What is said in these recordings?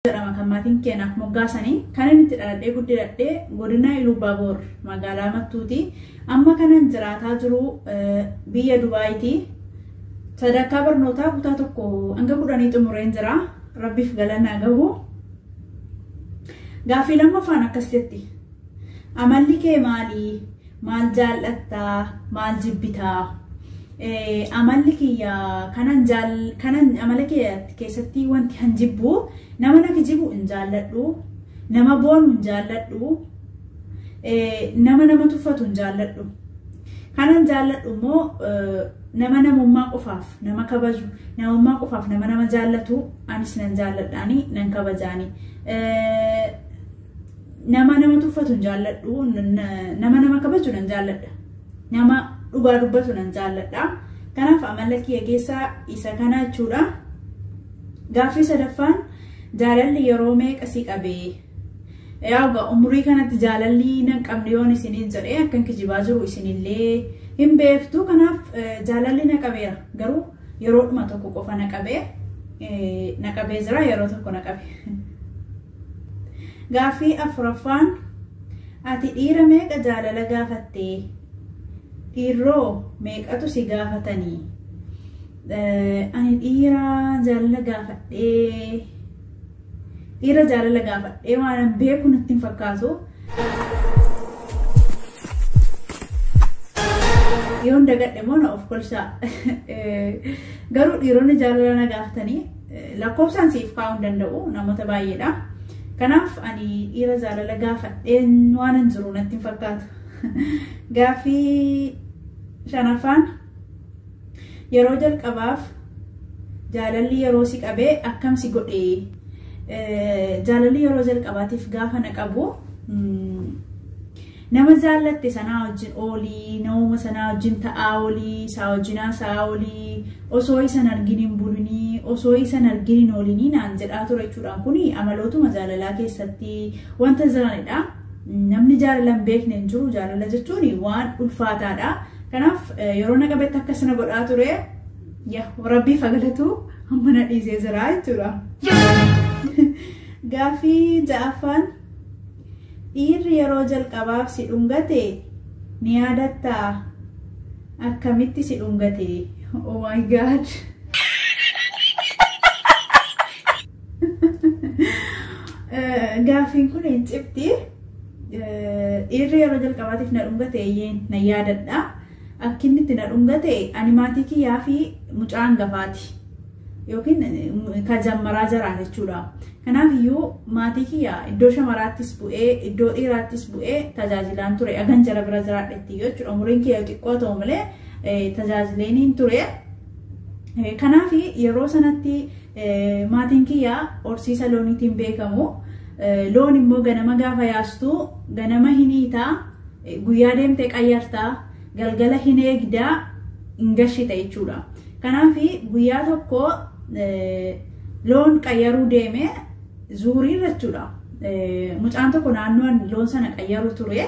Jedhama kan maatiin keenyaaf moggaasanii. Kan inni itti dhaladhee guddadhee godina Iluu magaalaa Mattuuti. Amma kanan jiraataa jiru biyya Dubaayiiti. Sadarkaa barnootaa kutaa 1 hanga 10 xumureen jira. Rabbiif galanaa gahu. Gaaffii lammaffaan akkas jetti. Amalli kee maali? Maal jaallattaa? Maal jibbitaa? Amalli kiyya kanan jaal kanan amala kee keessatti wanti han jibbu, nama na kijibu hin jaalladhu, nama boonu hin jaalladhu, nama nama tuffatu hin jaalladhu. Kanan jaalladhu immoo nama namummaa qofaaf nama kabaju, namummaa qofaaf nama nama jaallatu anis nan jaalladhaani, nan kabajaani. Nama nama tuffatu hin jaalladhu, nama nama kabaju nan jaalladha. Nama dhugaa dubbatu nan jaalladha. Kanaaf amala kiyya keessaa isa kana jechuudha. Gaaffii sadaffaan, jaalalli yeroo meeqa si qabee? Yaa, umurii kanatti jaalalli nan qabne yoon isiniin jedhee akkan kijibaa jiru isinillee hin beektu. Kanaaf jaalalli na qabeera. Garuu yeroodhuma tokko qofa na qabee, na qabee jira, yeroo tokko na qabe. Gaaffii afuraffaan, ati dhiira meeqa jaalala gaafattee? Dhiirroo meeqatu si gaafatanii? Ani dhiira jaalala gaafadhee waan beeku natti hin fakkaatu. Yoon dagadhe immoo na of kolchaa. Garuu dhiironni jaalala na gaafatanii lakkoofsaan siif kaa'uu hin danda'u, namoota baay'eedha. Kanaaf ani dhiira jaalala gaafadheen waan hin jiru natti hin fakkaatu. Gaaffii shanaffaan, yeroo jalqabaaf jaalalli yeroo si qabee akkam si godhee? Jaalalli yeroo jalqabaatiif gaafa na qabu, nama jaallatte sanaa wajjin oolii, namuma sanaa wajjin ta'aa oolii, isaa wajjin haasa'aa oolii, osoo isan argin hin bulinii, osoo isan argin hin oolinii naan jedhaa ture jechuudha. Kuni amalootuma jaalalaa keessatti wanta jiranidha. Namni jaalala hin beekne hin jiru. Jaalala jechuun waan ulfaataadha. Kanaaf yeroo na qabetti akkasina godhaa ture. Rabbii fagalatu amma na dhiisee jira jechuudha. Gaaffii ja'affaan, dhiirri yeroo jalqabaaf si dhungate ni yaadattaa? Akkamitti si dhungate? Oh my God! Gaaffiin kun hin cibti. Dhiirri yeroo jalqabaatiif na dhungate, eeyyeen, na yaadadha. Akki inni itti na dhungate, ani maatii kiyyaa fi mucaa hangafaati. Yookiin ka jammaraa jaraa jechuudha. Kanaaf iyyuu maatii kiyya iddoo shamaraattis bu'ee, iddoo dhiiraattis bu'ee tajaajilaan ture. Agan jara bira jiraadhetti jechuudha. Umuriin kiyya xiqqoo ta'u malee tajaajileeniin ture. Kanaaf yeroo sanatti maatiin kiyya horsiisa looniitiin beekamu. Loon immoo ganama gaafa yaastu ganama hin hiitaa, guyyaa deemtee qayyartaa, galgala hin eegdaa, hin gashita jechuudha. Kanaaf guyyaa tokko loon qayyaruu deeme zuuriirra jechuudha. Mucaan tokko naannoo loon sana qayyaru ture.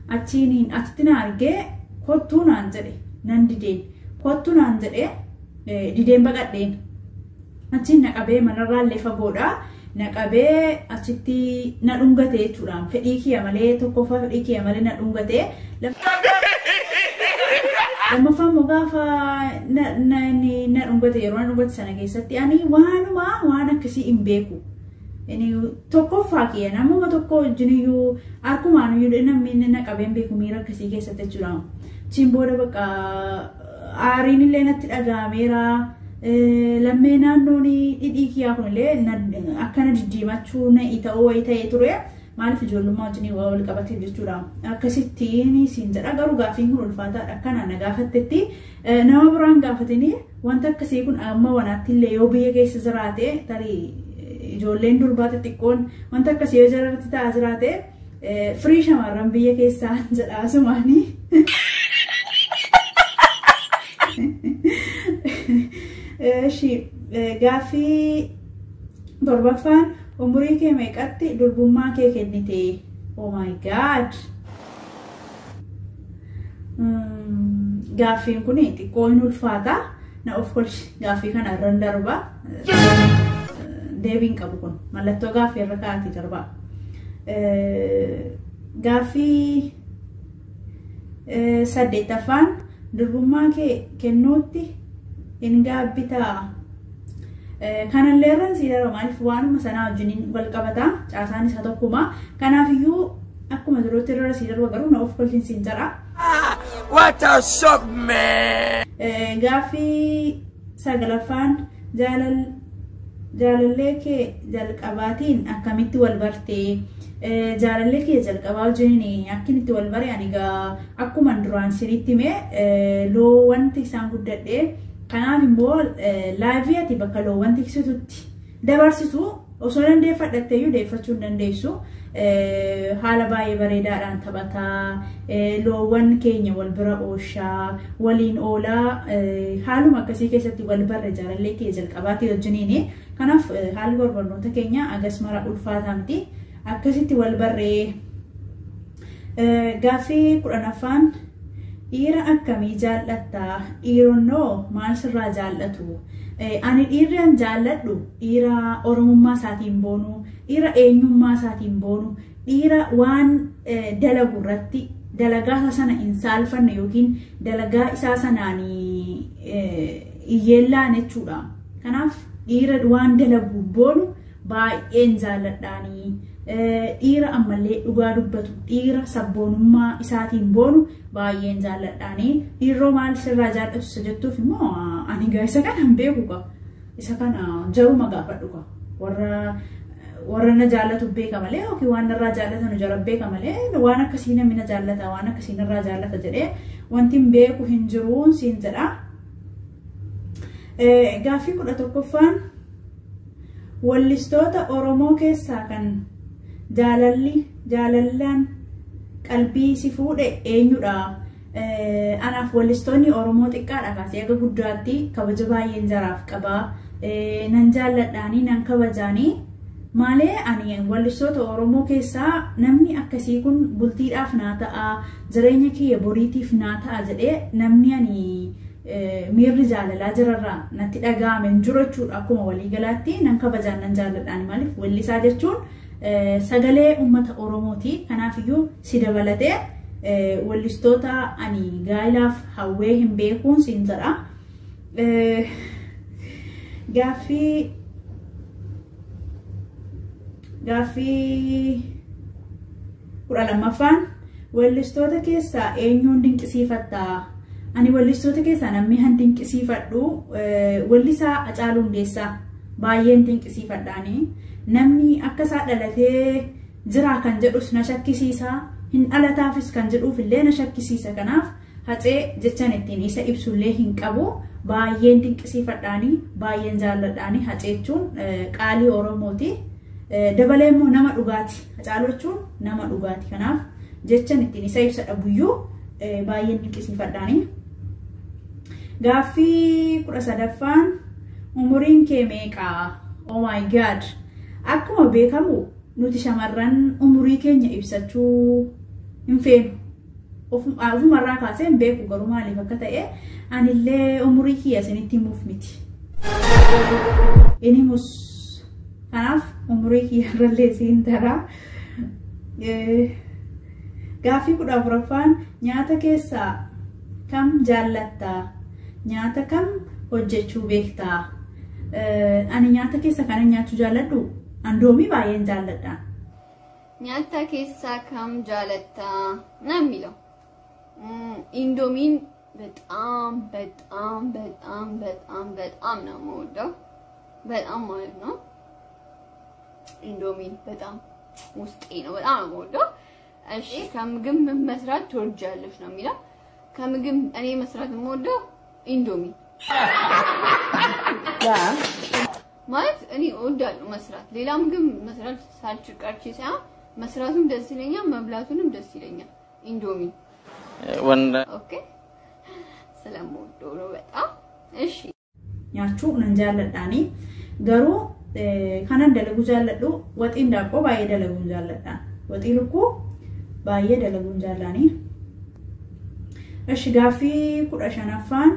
Achiin achitti na argee, "Kottuu" naan jedhe, nan dideen. "Kottuu" naan jedhe, dideen, baqadheen. Achiin na qabee, manarraallee fagoodha. Na qabee achitti na dhungate jechuudha. Fedhii kiyya malee, tokkoffaa fedhii kiyya malee na dhungate. Lammaffaa immoo gaafa na dhungate, yeroo na dhungate sana keessatti ani waanuma waan akkasii hin beeku. Tokkoffaa kiyya namuma tokko wajjin iyyuu harkumaan iyyuu namni na qabeen beeku miira akkasii keessatti jechuudha. Achiin booda bakka aariin illee natti dhaga'ameera. Lammee naannoon dhidhii kiyyaa kunillee akkana diddiimachuu na ta'uu wayii ta'ee ture. Maaliif, ijoollummaa wajjin waa wal qabateef jechuudha. Akkasittiin siin jedha, garuu gaaffiin kun ulfaataadha. Akkana na gaafattetti nama biraan gaafatanii wanta akkasii kun amma wanaatti illee yoo biyya keessa jiraate, tarii ijoolleen durbaa xixiqqoon wanta akkasii yoo jararratti ta'aa jiraate, firii shamarran biyya keessaa jedha asumaanii. Gaaffii torbaffaan, umurii kee meeqatti durbummaa kee kennite? Oh my God! Gaaffiin kun xiqqoo hin ulfaata. Na of kolchi, gaaffii kana irran darba. Deebiin qabu kun mallattoo gaaffii irra kaa'atii darbaa. Gaaffii 8ffaan durbummaa kee kennuutti hin gaabbitaa. Kanallee irraan sii darba maaliif waanuma sanaa wajjin wal qabata caasaan isa tokkuma. Kanaafiyyuu akkuma jirutti irra sii darba garuu na of kolchiin siin jedha. What a shock, man! Gaaffii 9ffaan jaalallee kee jalqabaatiin akkamitti wal bartee? Jaalallee kee jalqabaa wajjin akkamitti wal bare? Ani egaa akkuma duraan sinitti hime loowwan tiksaan guddadhee kanaaf immoo laayivii ati bakka loowwan tiksitutti dabarsitu osoo dandeeffadhatteeyyuu deeffachuu hin dandeessu. Haala baay'ee bareedaadhaan taphataa loowwan keenya wal bira ooshaa waliin oolaa haaluma akkasii keessatti wal barre jaalallee kee jalqabaatii wajjiniini. Kanaaf haalli barnoota keenya agas mara ulfaataa miti. Akkasitti wal barree. Gaaffii 10ffaan dhiira akkamii jaallattaa? Dhiironnoo maal sirraa jaallatu? Ani dhiirri an jaalladhu dhiira oromummaa isaatiin boonu, dhiira eenyummaa isaatiin boonu, dhiira waan dalagu irratti dalagaa isaa sana hin saalfanne yookiin dalagaa isaa sanaan hiyyeellaan jechuudha. Kanaaf dhiira waan dalagu boonu baay'een jaalladhaanii. Dhiira ammallee dhugaa dubbatu, dhiira sabboonummaa isaatiin boonu baay'een jaalladhaanii. Dhiirroo maal sirraa jaallatu isa jettuuf immoo ani egaa isa kana hin beeku gaa. Isa kana jaruma gaafadhu gaa. Warra na jaallatu beeka malee yookiin waan narraa jaallatan jara beeka malee waan akkasii namni na jaallata waan akkasii narraa jaallata jedhee wanti hin beeku hin jiruun siin jedha. Gaaffii 11ffaan wallistoota Oromoo keessaa kan jaalallaan qalbii si fuudhe eenyudha? Anaaf wallistoonni Oromoo xiqqaadha kaasee aga guddaatti kabaja baay'een jaraaf qabaa. Nan jaalladhaanii nan kabajaanii. Maalee ani wallistoota Oromoo keessaa namni akkasii kun bultiidhaaf naa ta'a, jireenya kiyya boriitiif naa ta'a jedhee namni ani miirri jaalalaa jirarraa natti dhaga'ame hin jiru jechuudha. Akkuma waliigalaatti nan kabajaan nan jaalladhaan maaliif wallisaa jechuun sagalee uummata Oromooti. Kanaafiyyuu si dabalatee wallistoota ani gaa'ilaaf hawwee hin beekuun siin jedha. Gaaffii 12ffaan wallistoota keessaa eenyuun dinqisiifattaa? Ani wallistoota keessaa namni han dinqisiifadhu wallisaa Hacaaluu Hundeessaa baay'een dinqisiifadhaani. Namni akka isaa dhalatee jira kan jedhus na shakkisiisa, hin dhalataafis kan jedhuuf illee na shakkisiisa. Kanaaf Hacee jechaan ittiin isa ibsullee hin qabu. Baay'een dinqisiifadhaani, baay'een jaalladhaani. Hacee jechuun qaalii Oromooti. Dabalee immoo nama dhugaati. Hacaaluu jechuun nama dhugaati. Kanaaf jechaan ittiin isa ibsa dhabuyyuu baay'een dinqisiifadhaani. Gaaffii 13ffaan umuriin kee meeqaa? Oh my god! Akkuma beekamu nuti shamarran umurii keenya ibsachuu hin feenu. Ofumarraa kaasee hin beeku garuu maaliif akka ta'e anillee umurii kiyya isinitti himuuf miti. Inni himus kanaaf umurii kiyya irrallee siin taraa. Gaaffii 14ffaan nyaata keessaa kam jaallattaa? Nyaata kam hojjechuu beektaa? Ani nyaata keessa kanan nyaachuu jaalladhu andoomii baay'een jaalladha. Nyaata keessaa kam jaalattaa ነው የሚለው። ኢንዶሚን በጣም በጣም በጣም በጣም በጣም ነው የምወደው። በጣም ማለት ነው። ኢንዶሚን በጣም ውስጤ ነው። በጣም ነው የምወደው። እሺ ከምግብ ምን መስራት ትወጃለሽ ነው የሚለው። ከምግብ እኔ መስራት የምወደው ኢንዶሚ ማለት እኔ እወዳለሁ መስራት። ሌላ ምግብ መስራት ሳልችል ቀርቼ ሳይሆን መስራቱም ደስ ይለኛል፣ መብላቱንም ደስ ይለኛል። ኢንዶሚ ኦኬ፣ ስለምወደው ነው በጣም። እሺ Nyaachuu nan jaalladhaani. Garuu kanan dalaguu jaalladhu waxiin daabboo baay'ee dalaguun jaalladha. Waxii lukkuu baay'ee dalaguun jaallaani. Ishi gaaffii 15ffaan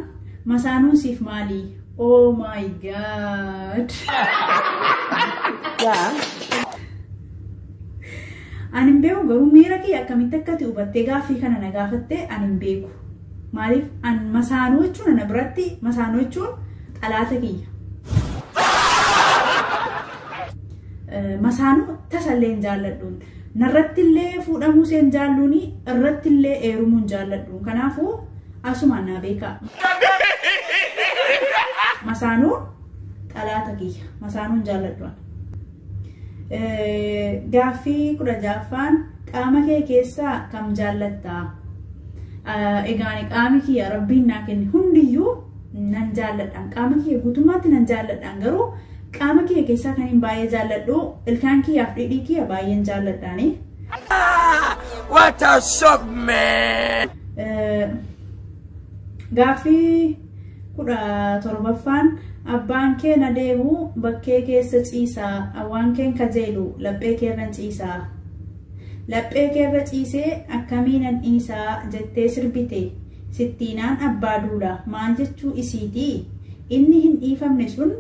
masaanuun siif maali? Oh my God. Ani hin beeku garuu miira kiyya akkamitti akkati hubattee gaaffii kana na gaafatte ani hin beeku. Maaliif an masaanuu jechuun ana biratti masaanuu jechuun xalaata kiyya. Masaanuu tasallee hin jaalladhuun. Narrattillee fuudhamuu seen jaalluuni irrattillee heerumuu hin jaalladhuun. Kanaafuu asumaan naa beekaa. Masaanuun xalaata kiyya. Masaanuun jaalladhuun. Gaaffii 16ffaan qaama kee keessaa kam jaallattaa? Egaa qaami kiyya rabbiin naa kenne hundiyyuu nan jaalladhaan. Qaama kiyya guutummaatti nan jaalladhaan garuu qaama kiyya keessaa kan hin baay'ee jaalladhu ilkaan kiyyaaf dhidhii kiyya baay'een jaalladhaani. What a shock, man! Gaaffii 17ffaan abbaan kee na deemu bakkee keessa ciisaa awwaan keen kajeelu laphee keerra ciisaa. Laphee keerra ciisee akkamiinan dhiisaa jettee sirbite sittiinaan abbaa duula maal jechuu isiitii inni hin dhiifamne sun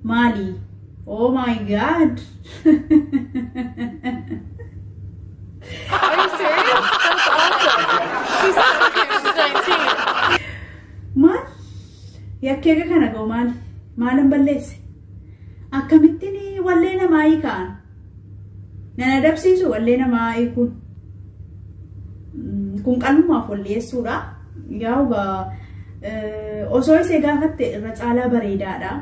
maali? Oh my God! Are you serious? That's awesome. She's so cute. She's 19. Maal? Yakkeega kana ga'u maal? Maalan balleesse? Akkamittiin wallee namaa hiikaan? Nan adabsiisu wallee namaa hiikuun. Kun qal'umaaf walleessuudha. Yaa'u osoo isee gaafatte irra caalaa bareedaadha.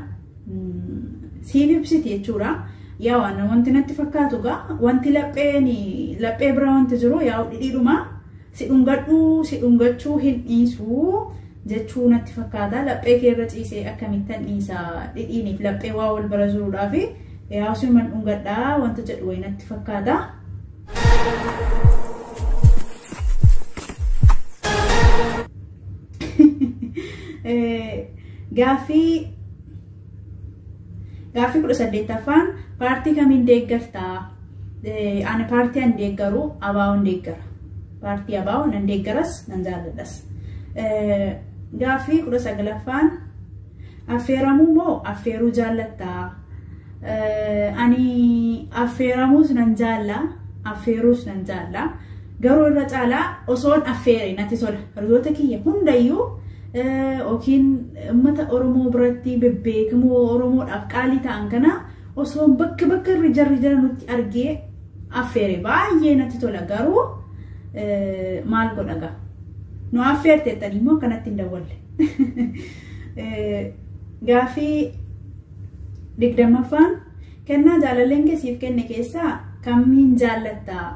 Siif ibsiti jechuudha. Yaa'u ana wanti natti fakkaatu gaa wanti laphee bira wanti jiru yaa'u dhidhiidhuma si dhungadhuu si dhungachuu hin dhiisuu jechuu natti fakkaata. Laphee keerra ciisee akkamittan dhiisaa dhidhiiniif laphee waa wal bira jiruudhaa fi yaa'u siman dhungadhaa wanta jedhu wayi natti fakkaata. Gaaffii 18ffaan paartii kamiin deeggartaa? Ani paartii an deeggaru ABO deeggara. Paartii ABO nan deeggaras nan jaalladhas. Gaaffii 19ffaan affeeramuu moo affeeruu jaallattaa? Ani affeeramuus nan jaalla, affeeruus nan jaalla. Garuu irra caalaa osoon affeere natti tola. Hiriyoota kiyya hundayyuu yookiin uummata Oromoo biratti bebbeekamoo Oromoodhaaf qaalii ta'an kana osoon bakka bakka irra jarri jara nutti argee affeere baay'ee natti tola. Garuu maal godha gaa? Nu affeerteettanii immoo akkanatti hin dawwalle. Gaaffii 20ffaan kennaa jaalalleen kee siif kenne keessaa kamiin jaallattaa?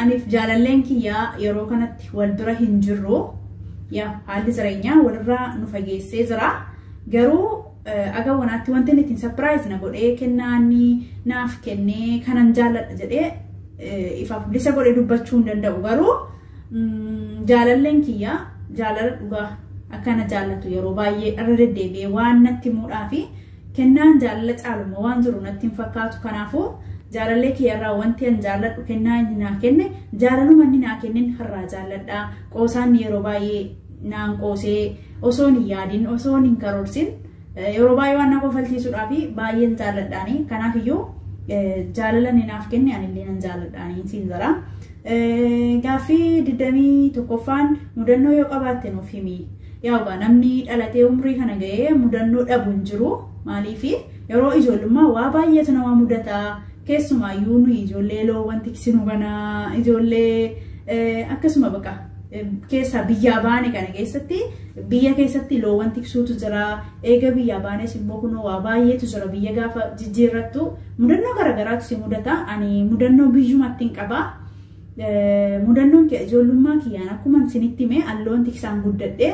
Aniif jaalalleen kiyyaa yeroo kanatti wal bira hin jirru. Yaa haalli jireenyaa walirraa nu fageessee jira. Garuu aga wanaatti wanti inni ittiin sapiraayiz na godhee kennaa inni naaf kennee kanan jaalladha jedhee ifaaf bilisa godhee dubbachuu hin danda'u. Garuu jaalalleen kiyyaa jaalala dhugaa akkana jaallatu yeroo baay'ee irra deddeebi'ee waan natti himuudhaa fi kennaan jaalala caaluma waan jiru natti hin fakkaatu. Kanaafuu jaalallee kiyyarraa wanti an jaalladhu kennaa inni naa kenne jaalaluma inni naa kennin har'aa jaalladha. Qoosaan yeroo baay'ee naan qoosee osoon hin yaadin osoon hin karoorsin yeroo baay'ee waan na kofalchiisuudhaa fi baay'een jaalladhaani. Kanaafiyyuu jaalala inni naaf kenne anillee nan jaalladhaani siin jira. Gaaffii 21ffaan mudannoo yoo qabaatte nuuf himi. Yaa namni dhalatee umrii kana ga'ee mudannoo dhabu hin jiru. Maaliif yeroo ijoollummaa waa baay'eetu nama mudata. Keessumaayyuu nuyi ijoollee loowwan tiksinu kana ijoollee akkasuma baqa keessaa biyyaa baane kana keessatti biyya keessatti loowwan tiksuutu jira. Eega biyyaa baanes immoo kunoo waa baay'eetu jira. Biyya gaafa jijjiirrattu mudannoo garaagaraatu si mudata. Ani mudannoo biyyumatti hin qaba. Mudannoon kee ijoollummaa kiyyaan akkuma isinitti hime alloon tiksaan guddadhe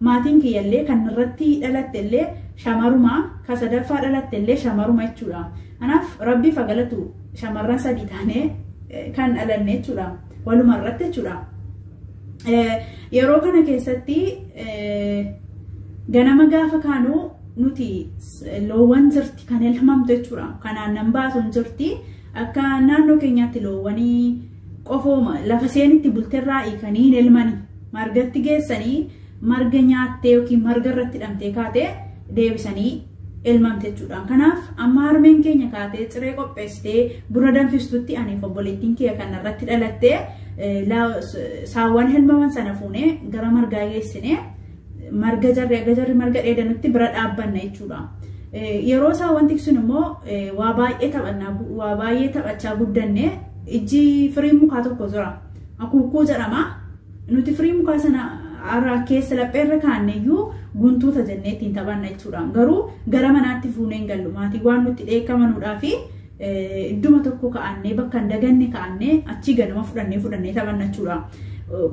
maatiin kiyyallee kan irratti dhalatte illee shamaruma ka sadaffaa dhalatte illee shamaruma jechuudha. Kanaaf rabbi fagalatu shamarran sadii taanee kan dhalanne jechuudha. Waluma irratti jechuudha. Yeroo kana keessatti ganama gaafa kaanuu nuti loowwan jirti kan elmamtu jechuudha. Kan aannan baatu jirti. Akka naannoo keenyaatti loowwanii qofooma lafa seenitti bulteerraa hiikanii hin elmani. Margatti geessanii marga nyaattee yookiin marga irratti hidhamtee kaatee deebisanii elmamte jechuudha. Kanaaf amma harmeen keenya kaatee ciree qopheessitee buna danfistutti aniif obboleettiin kiyya kan irratti dhalattee saawwan elmaman sana fuunee gara margaa geessinee marga jarri aga jarri marga dheedanutti bira dhaabbanna jechuudha. Yeroo saawwan tiksun immoo waa baay'ee taphannaa waa baay'ee taphachaa guddanne ijji firii mukaa tokko jira. Akuukkuu jedhama. Nuti firii mukaa sana har'a keessa lapheerra kaanne iyyuu guntuuta jennee ittiin taphanna jechuudha. Garuu gara manaatti fuunee hin gallu. Maatii waan nutti dheekkamanuudhaa fi idduma tokko kaa'annee bakka hin daganne kaa'annee achii ganama fudhannee taphanna jechuudha.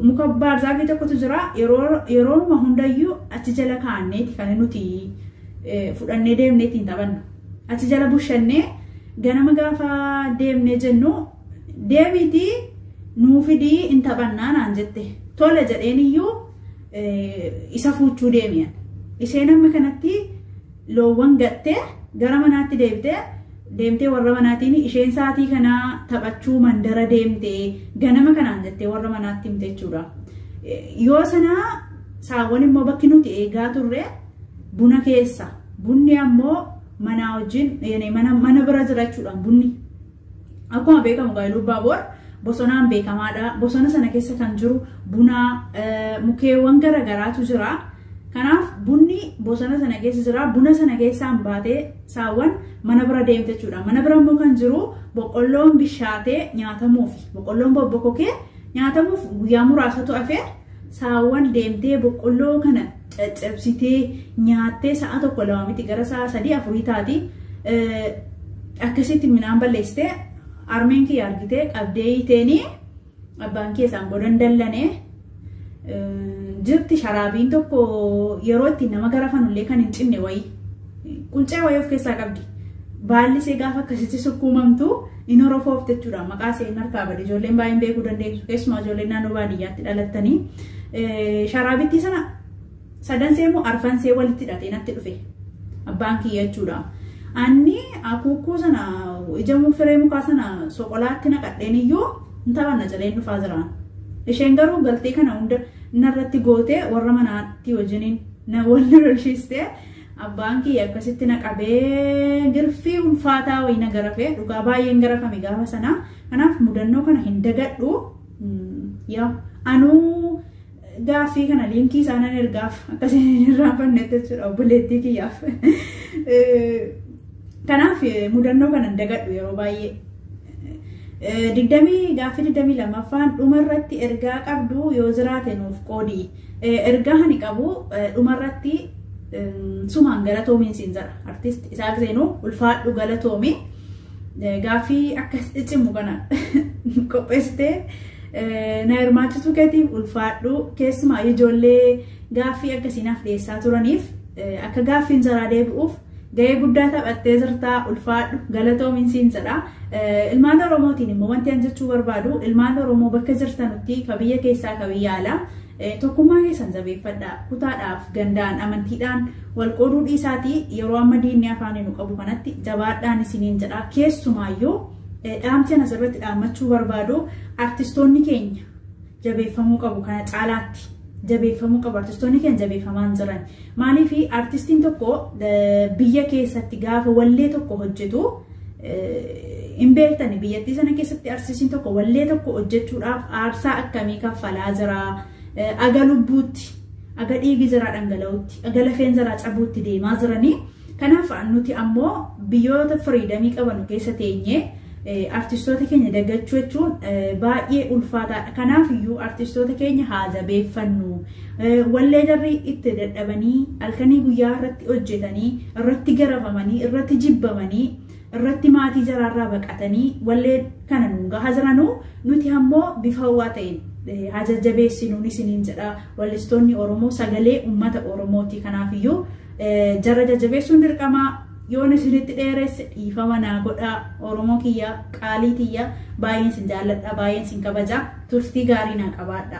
Muka baarzaafii tokkotu jira. Yerooma hundayyuu achi jala kaa'anneeti kan nuti fudhannee deemnee ittiin taphannu. Achi jala bushannee ganama gaafa deemnee jennu deebiitii nuu fidii hin taphannaa naan jette. Tole jedheen iyyuu isa fuuchuu deemiyan. Isheen amma kanatti loowwan gattee gara manaatti deebitee deemtee warra manaatiin isheen sa'aatii kanaa taphachuu mandara deemtee ganama kanaan jettee warra manaatti himte jechuudha. Yoo sana saawwan immoo bakki nuti eegaa turre buna keessa. Bunni ammoo manaa wajjin mana bira jira jechuudha bunni. Akkuma beekamu Iluu Abbaaboor bosonaan beekamaadha. Bosona sana keessa kan jiru buna mukeewwan garaagaraatu jira. Kanaaf bunni bosona sana keessa jira. Buna sana keessaan baatee saawwan mana bira deemte jechuudha. Mana bira immoo kan jiru boqqolloon bishaatee nyaatamuufi. Boqqolloon bobbokokee nyaatamuuf guyyaa muraasatu hafe saawwan deemtee boqqolloo kana caccabsitee nyaattee sa'a 1 2 miti gara sa'a 3 4 taati. Akkasitti midhaan balleessitee harmeen kiyya argitee qabdee hiiteenii abbaan kiyya isaan godhan dallanee jirti sharaabiin tokko yeroo ittiin nama garafanullee kan hin cinne wayii quncee wayii of keessaa qabdi. Baalli ishee gaafa akkasitti sukkuumamtu in horofoofte jechuudha. Maqaa ishee hin harkaa bade ijoolleen baay'een beekuu dandeessu keessumaa ijoolleen naannoo baadiyyaatti dhalattanii. Sharaabittii sana sadansee immoo arfansee walitti hidhatee natti dhufe abbaan kiyya jechuudha. Anni akuukkuu sana ija firee mukaa sana soqolaatti naqadheen iyyuu hin taphanna jedheen dhufaa jira. Isheen garuu galtee kana hunda narratti gootee warra manaatti wajjiniin na wal lolchiistee abbaan kiyya akkasitti na qabee girfii ulfaataa wayii na garafee dhugaa baay'een garafame gaafa sana. Kanaaf mudannoo kana hin dagadhu. Yaa anuu gaaffii kana liinkii isaanan ergaaf akkasiin hin irraanfannetti jechuudha obboleettii kiyyaaf. Kanaaf mudannoo kana hin dagadhu yeroo baay'ee. Gaaffii 22ffaan dhumarratti ergaa qabdu yoo jiraate nuuf qoodi. Ergaa hani qabu dhumarratti sumaan galatoomiin siin jira. Artist Isaaq Zeenuu ulfaadhu galatoomi. Gaaffii akkas ciccimu kana qopheessitee na hirmaachisuu keetiif ulfaadhu. Keessumaa ijoollee gaaffii akkasii naaf dhiyeessaa turaniif akka gaaffiin jaraa deebi'uuf gahee guddaa taphattee jirtaa ulfaadhu galatoomiin siin jedha. Ilmaan Oromootiin immoo wanti an jechuu barbaadu ilmaan Oromoo bakka jirtanutti ka biyya keessaa ka biyya alaa tokkummaa keessan jabeeffadhaa. Kutaadhaaf gandaan amantiidhaan wal qooduu dhiisaatii yeroo amma diinni afaan nu qabu kanatti jabaadhaan isiniin jedha. Keessumaayyuu dhaamsi ana asirratti dhaammachuu barbaadu artistoonni keenya jabeeffamuu qabu kana caalaatti jabeeffamuu qabu. Artistoonni keenya jabeeffamaan jiran. Maaliif artistiin tokko biyya keessatti gaafa wallee tokko hojjetu hin beektani biyyattii sana keessatti artistiin tokko wallee tokko hojjechuudhaaf aarsaa akkamii kaffalaa jira. Aga lubbuutti, aga dhiigi jiraa dhangala'utti, aga lafeen jiraa cabuutti deemaa jiranii. Kanaaf nuti ammoo biyyoota firiidamii qabanu keessa teenyee artistoota keenya dagachuu jechuun baay'ee ulfaataadha. Kanaaf iyyuu artistoota keenya haa jabeeffannu. Wallee jarri itti dadhabanii halkanii guyyaa irratti hojjetanii, irratti garafamanii, irratti jibbamanii, irratti maatii jaraarraa baqatanii wallee kana nuun gahaa jiranuu nuti ammoo bifa hawwaa ta'een haa jajjabeessinuun isiniin jedha. Wallistoonni Oromoo sagalee uummata Oromooti. Kanaaf iyyuu jara jajjabeessuun dirqama. Yoon isinitti dheeresse dhiifama naa godhaa. Oromoo kiyya qaalii tiyya baay'een isin jaalladha, baay'een isin kabaja. Turtii gaarii naa qabaadha.